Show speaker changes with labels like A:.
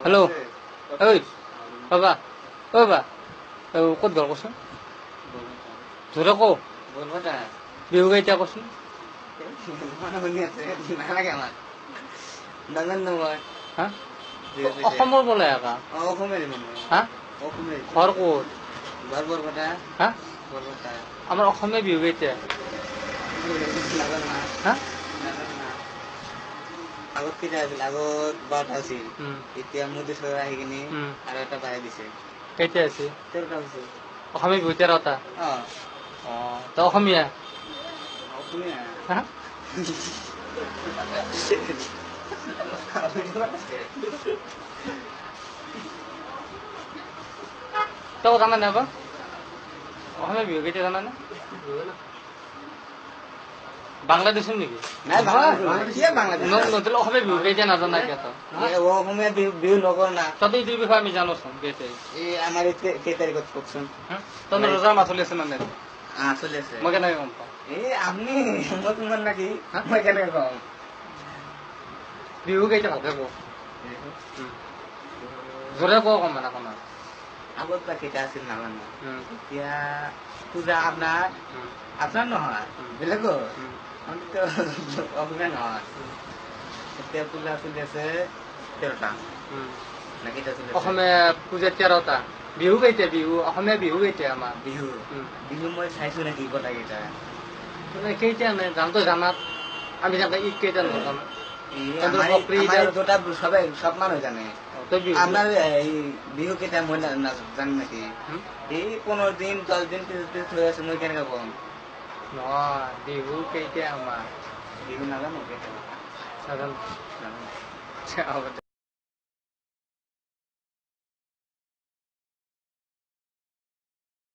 A: Hello' ঐ বাবা, ঐ বাবা, ক'ত ঘৰ কচোন? জোৰে কৌ। বিহু কেইটা কচোন? হা, অসমৰ বোলে একা। হা, ঘৰ ক'ত? হা, আমাৰ অসমীয়া বিহু কেইটা? হা,
B: আগত কেইটা আছিল? আগত 12টা আছিল। এতিয়া মোদী চৰকাৰ আহি কিনি আৰু এটা বাঢ়াই দিছে।
A: কেইটা আছে?
B: 13টা আছে।
A: অসমীয়া বিহু 13টা?
B: অ।
A: অ, তই অসমীয়া?
B: অসমীয়া।
A: হা, তই জানা নে? অসমীয়া বিহু কেইটা জানানে? বাংলাদেশৰ নেকি? নতুন অসমীয়া বিহু কেইটা নাজানা কিয় তই?
B: অসমীয়া বিহু নকৰ না।
A: তই এইটোৰ বিষয়ে আমি জানোচোন কেইটাই।
B: এই আমাৰ কেই তাৰিখত কওকচোন?
A: তই ৰোজাৰ মাহ চলি আছে নে?
B: চলি আছে।
A: মই কেনেকে গম পাওঁ?
B: এই আপুনি মই তোমাৰ নাকি, মই কেনেকে কম?
A: বিহু কেইটা ভালকে কওঁ, জোৰে কওঁ অকণমান অকণমান।
B: আগত বা কেইটা আছিল নাজানো। এতিয়া পূজা আপোনাৰ আপোনাৰ নহয়, বেলেগৰ অসমীয়া নহয়। এতিয়া পূজা চলি আছে 13টা না কেইটা চলি আছে?
A: অসমীয়া পূজা 13টা। বিহু কেইটা? বিহু, অসমীয়া বিহু কেইটা আমাৰ?
B: বিহু, বিহু মই চাইছো নেকি কথা কেইটা
A: মানে কেইটা নাই জান তই জানাত আমি জানো ঈদ কেইটা নাজানো।
B: সবাই সব মানুহ জানে। আপনার এই বিহু কেইটা মই জানো নাকি? এই 15 দিন 10 দিন পিছত পিছত হৈ আছে, মই কেনেকে কম?
A: নহয়, বিহু কেইটা আমাৰ?
B: বিহু নাজানো কেইটা।
A: নাজানো।
B: নাজানো।
A: হ'ব।